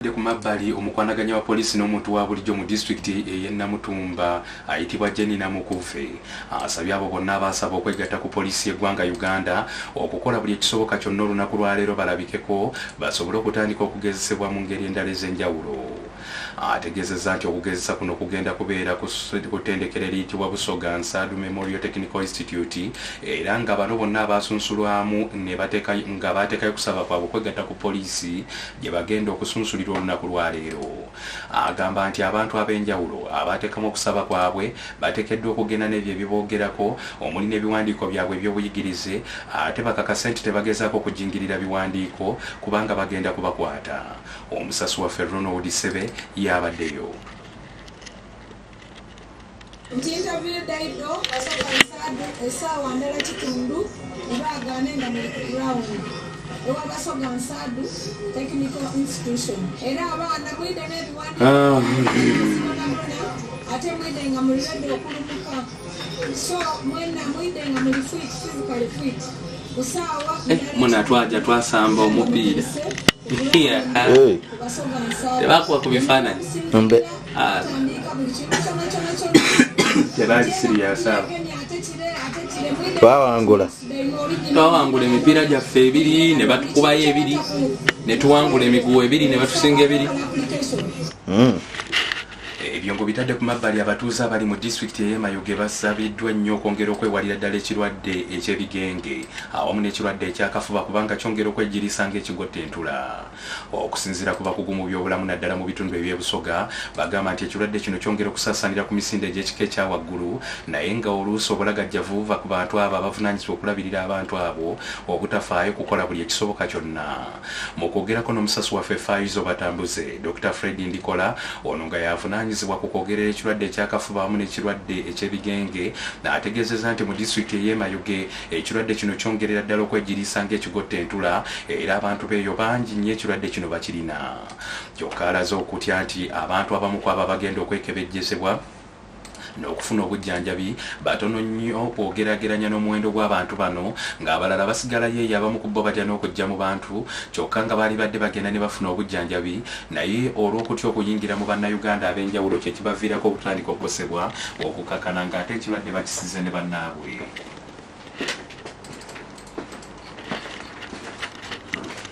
Ku mabbali, omukwanaganya wa poliisi n'omuntu wa bulijjo mu disitulikiti ey'e Namutumba ayitibwa Jenny Namukuve asabye abo bonna abaasaba okwegatta ku poliisi y'eggwanga Uganda okukola buli ekisoboka kyonna olunaku lwaleero balabikeko basobole okutandika okugezesebwa mu ngeri endala ez'enjawulo. Ategeezezza nti okugezesa kuno kugenda kubeera ku ttendekero eriyitibwa Busoga Nsaadu Memorial Technical Institute, era nga bano bonna abasunsulwamu nga baateekayo okusaba kwabwe okwegatta ku poliisi gye bagenda okusunsulirwa olunaku lwaleero. Agamba nti abantu ab'enjawulo abateekamu okusaba kwabwe bateekeddwa okugenda n'ebyo ebiboogerako omuli n'ebiwandiiko byabwe eby'obuyigirize, ate bakakase nti tebagezaako kujingirira biwandiiko kubanga bagenda kubakwata. Omusasi waffe Ronald Sebe yabaddeyo. Nti interview daido Basoga Nsaadu essaawa ndala kitundu ebaagaane nga muli ku ground ewa Basoga Nsaadu Technical Institution, era abaana mwide n'ebiwandiiko bonabona, ate mwide nga muli ready okulumuka, so mwena mwide nga muli fit, physically fit ku saawa. Muna twaja twasamba omupiira. Tebakuba ku bifaananyi. Mbe. Ah. Tebaali serious abo. Twawangula. Twawangula emipiira gyaffe ebiri ne batukubayo ebiri, ne tuwangula emiguwa ebiri ne batusinga ebiri. Ebyo ng'obitadde ku mabbali, abatuuze abali mu disitulikiti ey'e Mayuge basabiddwa ennyo okwongera okwewalira ddala ekirwadde eky'ebigenge awamu n'ekirwadde ekyakafuba, kubanga kyongera okwegiriisa ng'ekigotta entula. Okusinziira ku bakugu mu byobulamu, naddala mu bitundu eby'ebusoga, bagamba nti ekirwadde kino kyongera okusaasaanira ku misinde egy'ekika ekya waggulu, naye nga oluusi obulagajjavu buva ku bantu abo abavunaanyizibwa okulabirira abantu abo obutafaayo kukola buli ekisoboka kyonna. Mu kwogerako n'omusasi waffe Faizo Batambuze, Dr Fred Ndikola, ono nga yavunaanyizibwa ku kwogerera ekirwadde ekyakafuba wamu n'ekirwadde eky'ebigenge, ategeezezza nti mu disitulikiti ey'e Mayuge ekirwadde kino kyongerera ddala okwegiriisa ng'ekigotta entula, era abantu beeyo bangi nnyo ekirwadde kino bakirina. Kyokka alaze okutya nti abantu abamu ku abo abagenda okwekebejjezebwa n'okufuna obujjanjabi batono nnyo bw'ogeraageranya n'omuwendo gw'abantu bano, ng'abalala basigalayo eyo. Abamu ku bo batya n'okujja mu bantu, kyokka nga baali badde bagenda ne bafuna obujjanjabi, naye olw'okutya okuyingira mu Bannayuganda ab'enjawulo kye kibaviirako okutandika okukosebwa, okukakana ng'ate ekirwadde bakisize ne bannaabwe.